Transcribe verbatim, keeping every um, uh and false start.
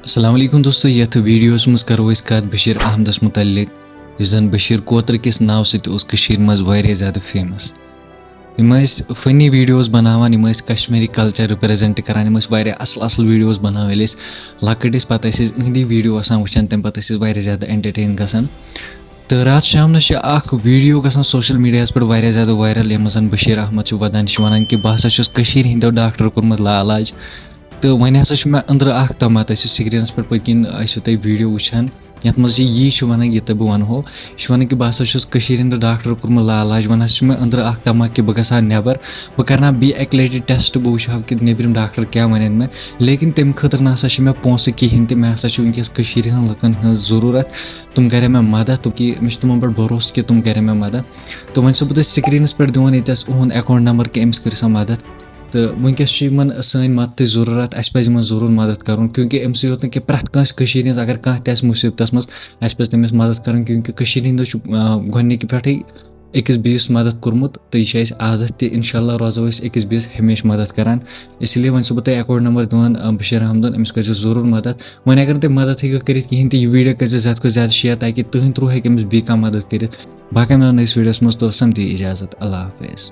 السلام علیکم دوستو، یتھ ویڈیوس منٛز کرو أسۍ کتھ بشیر احمدس متعلق، یُس زن بشیر کوتر کِس ناوٕ سۭتۍ اوس کٔشیٖرِ منٛز واریاہ زیادٕ فیمس۔ یِم ٲسۍ فنی ویڈیوز بناوان، یِم ٲسۍ کشمیٖری کلچر رِپریزنٹ کران، یِم ٲسۍ واریاہ اصل اصل ویڈیوز بناوان۔ ییٚلہِ أسۍ لۄکٕٹۍ ٲسۍ، پتہٕ ٲسۍ أسۍ یِہنٛدی ویڈیو آسان وٕچھان، تمہِ پتہٕ ٲسۍ أسۍ واریاہ زیادٕ انٹرٹین گژھان۔ تہٕ راتھ شامنس چھِ اکھ ویڈیو گژھان سوشل میڈیاہس پٮ۪ٹھ واریاہ زیادٕ وائرل، یتھ منٛز زن بشیر احمد چھُ ودان، یہِ چھُ ونان کہِ بہٕ ہسا چھُس کٔشیٖرِ ہٕنٛدیو ڈاکٹرو کوٚرمُت لاعلاج۔ تہٕ وۄنۍ ہسا چھُ مےٚ أنٛدرٕ اکھ تمع، تُہۍ ٲسِو سکرینس پٮ۪ٹھ پٔتۍ کِنۍ ٲسِو تُہۍ ویڈیو وٕچھان، یتھ منٛز یہِ یی چھُ ونان، یہِ تۄہہِ بہٕ ونہو، یہِ چھُ ونان کہِ بہٕ ہسا چھُس کٔشیٖرِ ہٕنٛدیو ڈاکٹرو کوٚرمُت لاعلاج، وۄنۍ ہسا چھُ مےٚ أنٛدرٕ اکھ تمع کہِ بہٕ گژھٕ ہا نٮ۪بر، بہٕ کرٕ ہا بیٚیہِ اکہِ لٹہِ ٹیسٹ، بہٕ وٕچھٕ ہا کہِ نیٚبرِم ڈاکٹر کیٛاہ ونن مےٚ۔ لیکن تمہِ خٲطرٕ نہ سا چھِ مےٚ پونٛسہٕ کِہینۍ تہِ، مےٚ ہسا چھُ وٕنکیٚس کٔشیٖرِ ہٕنٛز لُکن ہٕنٛز ضروٗرت، تِم کرن مےٚ مدد، تِم کہِ مےٚ چھُ تِمن پٮ۪ٹھ بھروسہٕ کہِ تِم کرن مےٚ مدد۔ تہٕ وۄنۍ چھُسو بہٕ تۄہہِ سکرینس پٮ۪ٹھ دِوان ییٚتٮ۪س اُہُنٛد اکاؤنٹ نمبر کہِ أمِس کٔرِو سا مدد۔ تہٕ وٕنکیٚس چھِ یِمن سٲنۍ مدتٕچ ضروٗرت، اسہِ پزِ یِمن ضروٗر مدد کرُن، کیونکہ أمۍ سۭتۍ یوت نہٕ کینٛہہ، پرٛٮ۪تھ کٲنٛسہِ کٔشیٖرِ ہٕنٛز اگر کانٛہہ تہِ آسہِ مُصیبتس منٛز، اسہِ پزِ تٔمِس مدد کرُن، کیونکہ کٔشیٖرِ ہٕنٛدیو چھُ، آ، گۄڈٕنِکہِ پٮ۪ٹھٕے أکِس بیٚیِس مدد کوٚرمُت، تہٕ یہِ چھُ اَسہِ عادت تہِ۔ انشاءاللہ روزو أسۍ أکِس بیٚیِس ہمیشہِ مدد کران۔ اسی لیے وۄنۍ چھُسو بہٕ تۄہہِ اکاؤنٹ نمبر دِوان، آ، بشیر احمدُن، أمِس کٔرزیٚو ضروٗر مدد۔ وۄنۍ اگر نہٕ تُہۍ مدد ہیٚکِو کٔرِتھ کِہینۍ تہِ، یہِ ویڈیو کٔرزیٚو زیادٕ کھۄتہٕ زیادٕ شیئر، تاکہِ تُہنٛدِ through ہیٚکہِ أمِس بیٚیہِ کانٛہہ مدد کٔرِتھ۔ باقٕے مِلو نٔیِس ویڈیوس منٛز، توٚتام دِیِو اجازت، اللہ حافظ۔